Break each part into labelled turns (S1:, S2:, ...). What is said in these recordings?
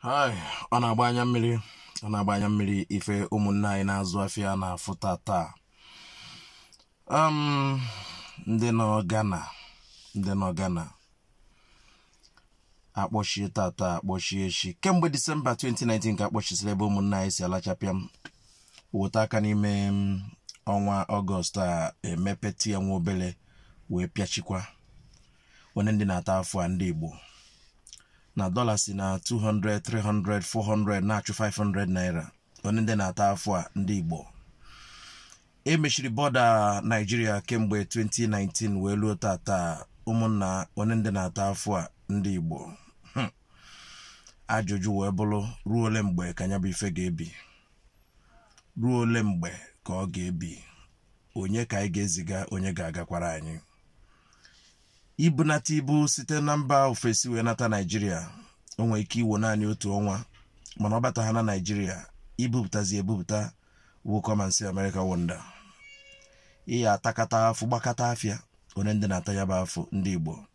S1: Hai, ọ na-agba anya mmiri, ọ na-agba anya mmiri ife ụmụnne anyị na-azụ afịa na-afụ taa. Ndị nọ Ghana, ndị nọ Ghana akpọchie tata, akpọchie echi. Kemgbe Disemba 2019 ka akpọchisiri ebe ụmụnne anyị si alachapịa m wota aka n'ime ọnwa Ọgọst a, emepeti ya nwa obele wee pịachikwa. Onye ndị na-ata afọ a, ndị Igbo, na dọla si na 200, 300, 400 na-achụ 500 naira. Onye ndị na-ata afọ a, ndị Igbo, emechiri border Naijiria kemgbe 2019 wee luo tata. Ụmụnna, onye ndị na-ata afọ a, ndị Igbo, ajụjụ wee bụrụ, ruo ole mgbe ka ya bụ ife ga-ebi? Ruo ole mgbe ka ọ ga-ebi? Onye ka anyị ga-eziga? Onye ga-agakwara anyị ibunata ibu site na mba ofesi wee nata Naijiria? O nwere ike iwo naanị otu ọnwa, mana ọ bata ha na Naijiria, ibupụtazi ebupụta wu come and see America wonder. Ihe atakata afụ, gbakata afịa. Onye ndị na-ata ya bụ afụ, ndị Igbo,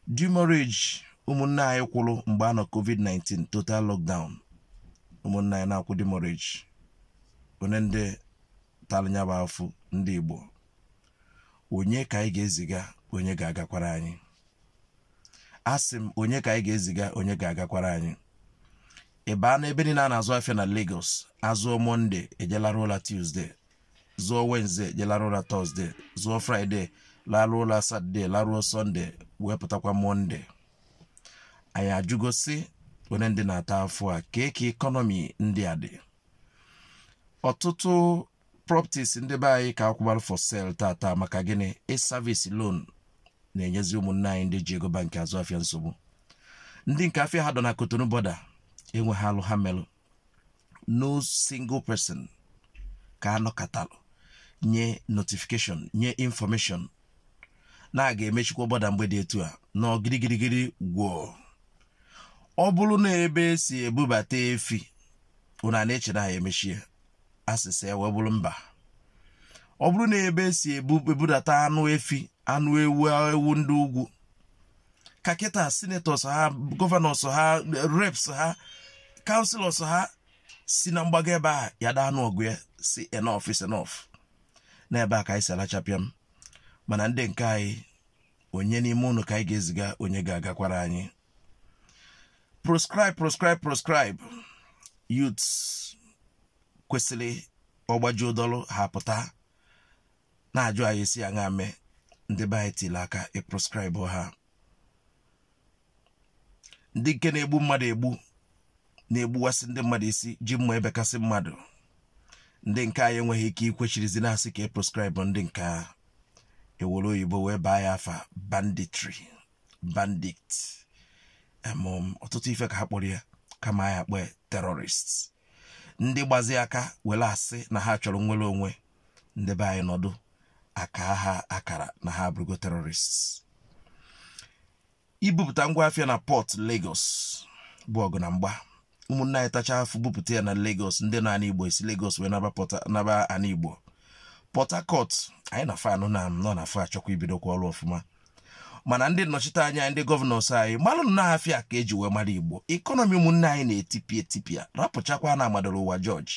S1: demurrage ụmụnne anyị kwụrụ mgbe a nọ COVID-19 total lockdown. Ụmụnne anyị na-akwụ demurrage. Onye ndị tara ya bụ afụ, ndị Igbo, onye ka anyị ga-eziga? Onye ga-agakwara anyị? Asị m, onye ka anyị ga-eziga? Onye ga-agakwara anyị? Ị baa n'ebe niile a na-azụ afịa na Lagos, azụọ Monday, ejelara ụla Tuesday, zụọ Wednesday, ejelara ụla Thursday, zụọ Friday, laruo ụla Saturday, laruo Sunday, wee pụtakwa Monday. Anyị ajụgo sị, onye ndị na-ata afụ a? Kee ka economy ndị a dị? Ọtụtụ properties ndị be anyị ka akwụbara for sale tata. Maka gịnị? Ị service loan na-enyezi ụmụnne anyị ndị ji ego bankị azụ afịa nsogbu. Ndị nke afịa ha dọ na Cotonou border enweghị alụ ha melụ. No single person ka anọkatalụ nye notification, nye information na a ga-emechikwa border mgbe dị etu a nọ girigirigiri gwuo. Ọ bụrụ na ebe esi ebubata efi, ụna na-eche na ha emechie, asịsị ya wee bụrụ mba. Ọ bụrụ na ebe esi ebudata anụ efi, anụ ewu, ewu ndị ugwu, ka kịta senators ha, governors ha, reps ha, councilors ha si na mgbago ebe a ya da anụ ọgụ ya si enough is enough. N'ebe a ka anyị si alachapịa m. Mana ndị nke anyị, onye n'ime ụnụ ka anyị ga-eziga? Onye ga-agakwara anyị? Proscribe, proscribe, proscribe. Youths kwesịrị ọgbajuo dọlụ ha pụta na-ajụ anyị si aṅa mee. Ndị be anyị tiri aka ịproscribe ha. Ndị nke na-egbu mmadụ egbu, na-egbuwasị ndị mmadụ isi, ji mma ebekasị mmadụ, ndị nke anyị enweghị ike ikwechirizi na-asị ka e proscribe ndị nke a. Ewere oyibo wee baa ya afa banditry, bandit, ọtụtụ ife ka ha kpọrọ ya, kama anyị akpọ terrorists. Ndị gbazi aka were asị na ha chọrọ nnwere onwe, ndị be anyị nọdụ aka ha akara na ha abụrụgo terrorists. Ibupụta ngwa afịa na port Lagos bụ ọgụ na mgba. Ụmụnne anyị tacha afụ bupụta ya na Lagos, ndị nọ ana Igbo esi Lagos wee naba ana Igbo. Port Harcourt anyị na fanụ na nọ na afọ achọkwa ibidokwa ọrụ ọfụma, mana ndị nnọchite anya, ndị governors anyị, malụ na afịa ka eji wee mara Igbo. Economy ụmụnne anyị na-etipịa etipịa, rapụchakwa na amadoro ụwa George.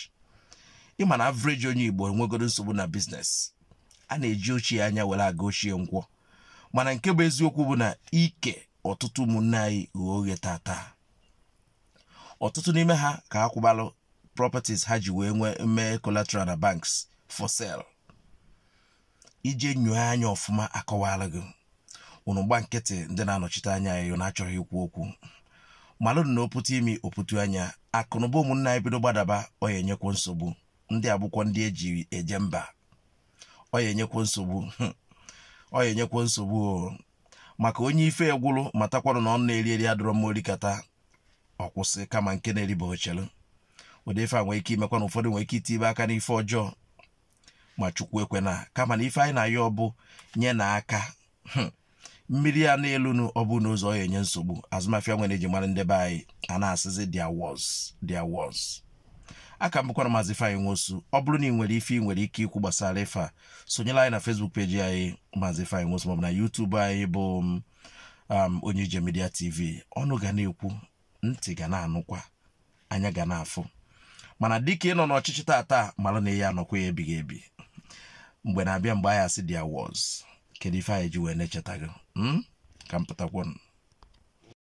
S1: Ịma na average onye Igbo enwegoro nsogbu na business, a na-eji ochie anya were aga ochie nkwọ. Mana nke bụ eziokwu bụ na ike ọtụtụ ụmụnne anyị ghọọ oghe tata. Ọtụtụ n'ime ha ka akwụbalụ properties ha ji wee nwee mee collateral na banks for sale. Ije nyoo anya ọfụma, akọwala gị. Unu gba nkịtị, ndị na-anọchite anya anyị na-achọghị ikwu okwu. Malụnụ na opụta imi, opụtu anya. Akụnụba ụmụnne anyị bido gbadaba, ọ ya enyekwa nsogbu. Ndị abụkwọ ndị eji eje mba, ọ ya enyekwa nsogbu, ọ ya enyekwa nsogbu o. Maka onye ife egwụrụ, matakwanụ na ọ na-eri eri adọrọ mma orikata ọ kwụsị, kama nke na-eribe ochelu. Ụdị ife a nwere ike imekwa na ụfọdụ nwere ike itibe aka n'ife ọjọọ, ma Chukwu ekwena. Kama na ife anyị na-ayọ bụ nye na aka mmiri ya n'elunu. Ọ bụ n'ụzọ ọ ya enye nsogbu azụmahịa nwere eji mara ndị be anyị a na-asịzi there was, there was. Aka m bụkwara Maazị Ifeanyị Nwosu. Ọ bụrụ na ị nwere ife ị nwere ike ikwu gbasara ife a, sonyere anyị na Facebook page anyị, Maazị Ifeanyị Nwosu, maọbụ na YouTube anyị bụ Onye Ije Media TV. Ọnụ ga na-ekwu. Ntị ga na-anụkwa, anya ga na-afụ. Mana dịka ị nọ n'ọchịchị tata, mara na ya anọkwa ya ebighị ebi. Mgbe na-abịa mgbe anyị asị, "There was." Kedu ife anyị ji wee na-echeta gị? Ka m pụtakwuo.